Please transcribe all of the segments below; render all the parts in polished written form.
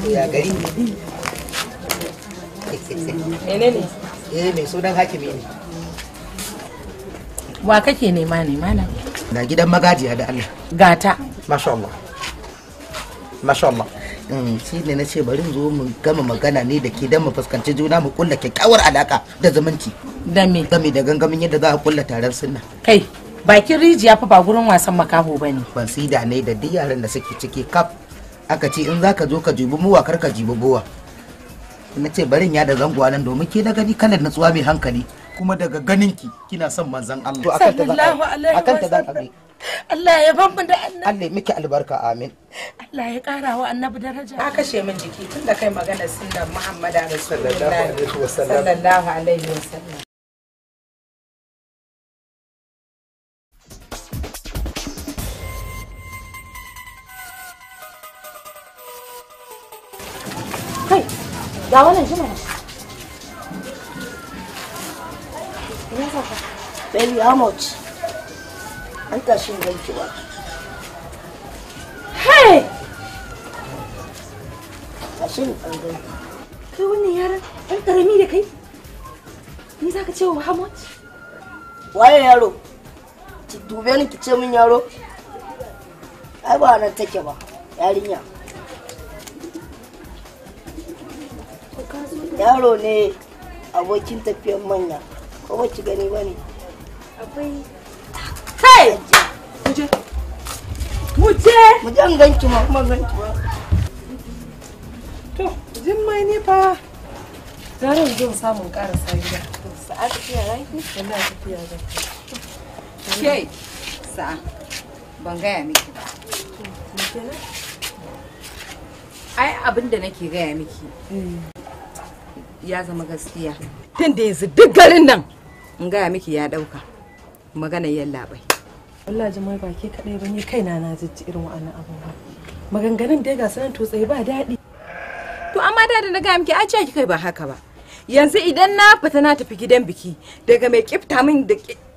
Ya gari. Menene? Eh, mai sunan hakimi ne. Wa kake nema ne malam? Na gidan magajiya da Allah. Gata. Masha Allah. Masha Allah. Shi ne na ce bari zo mu gama magana ne da ke don mu fuskanci juna mu kulla kyakkyawar alaka da zumunci. Da me? Game da gangamin yadda za a kulla taron sunna. Kai, bakin rijiya fa ba gurin wasan makaho bane. Ban sida ne da duk yaran da suke ciki kaf. Aka ce in zaka zo ka jibi muwa kar ka jibi bowa. Na ce barin ya da zangowa nan domin ke na gani kalar natsuwa mai hankali kuma daga ganinki kina son manzon Allah. To akan ta zan akan ta zan Allah ya ban mu da annabi. Allah ya miki albarka amin. Allah ya kara wa annabi daraja. Ka kashe min jiki tun da kai magana sunnar Muhammadu Rasulullahi sallallahu alaihi wasallam. Kai, ga wannan shi mana. Ina saka. Baby, how much? An tashi ganki ba. Hey! Tashi an ganki. Kai wannan yaran ɗan ƙarami da kai? Ni za ka ce wa how much? Waye yaro? Ki dube ni ki ce min yaro? Ai ba nan take ba, yarinya. Yaro ne abokin tafiyan manya, ko ba ki gani ba ne? Akwai Kai! Muje! Muje! Muje an ganki ma, kuma ganki ba. To, Jummai ne fa. Gara yanzu in samun karasa gida. Sa'a tafiya zaki? Wallahi tafiya zan. Ke, sa'a, ban gaya miki ba. Ai abin da nake gaya miki ya zama gaskiya. Tun da yanzu duk garin nan in gaya miki ya ɗauka. Maganar yallaɓai. Wallahi Jummai ba ke kaɗai ba ni kaina na jijji irin wa'annan abubuwa. Maganganun dai ga sanan to tsaye ba daɗi. To amma da na gaya miki a ce kai ba haka ba. Yanzu idan na fita na tafi gidan biki daga mai kifta min da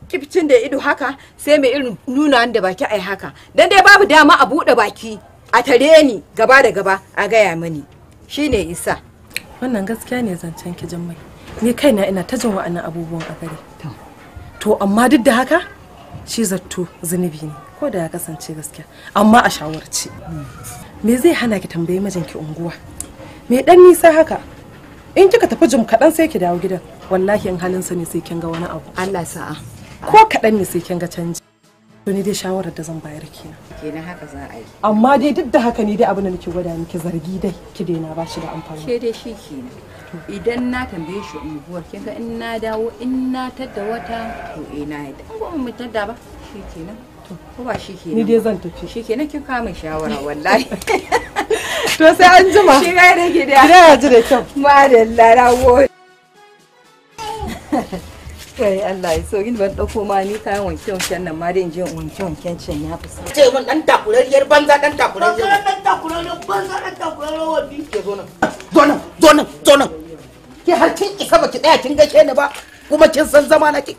kifcin da ido haka sai mai irin nuna da baki ai haka. Dan dai babu dama a buɗe baki a tare ni gaba da gaba a gaya mani. Shine isa. Wannan gaskiya ne zancen ki Jummai. Ni kaina ina ta jin wa'annan abubuwan a gari. To amma duk da haka shi zatto zunubi ne ko da ya kasance gaskiya amma a shawarci. Me zai hana ki tambayi mijinki unguwa? Me dan nisa haka? In kika tafi jim kaɗan sai ki dawo gidan. Wallahi in halinsa ne sai kin ga wani abu. Allah sa'a. Ko kaɗan ne sai kin ga canji. To ni dai shawarar da zan bayar kenan. Kenan haka za a yi. Amma dai duk da haka ni dai abin da nake gwada miki zargi dai ki daina ba shi da amfani. Ke dai shi kenan. Idan na tambaye shi unguwar kin ga in na dawo in na tadda wata to eh na yadda. In ba mu tadda ba shi kenan. To ko ba shi kenan. Ni dai zan tafi. Shi kenan kin kawo min shawara wallahi. To sai an jima. Shi ga da gida. Gida ya ji da kyau. Madalla na gode. Kai Allah ya so in ban dauko ma ni kayan wanke wanken nan ma dai in je in wanke wanken can ya fi sa. Ce mun dan takurariyar banza dan takurariyar. Dan takurariyar banza dan takurariyar wani. Ke zo nan. Zo nan, zo nan, zo nan. Ke har kin isa baki tsaya kin gaishe ni ba kuma kin san zama na ki.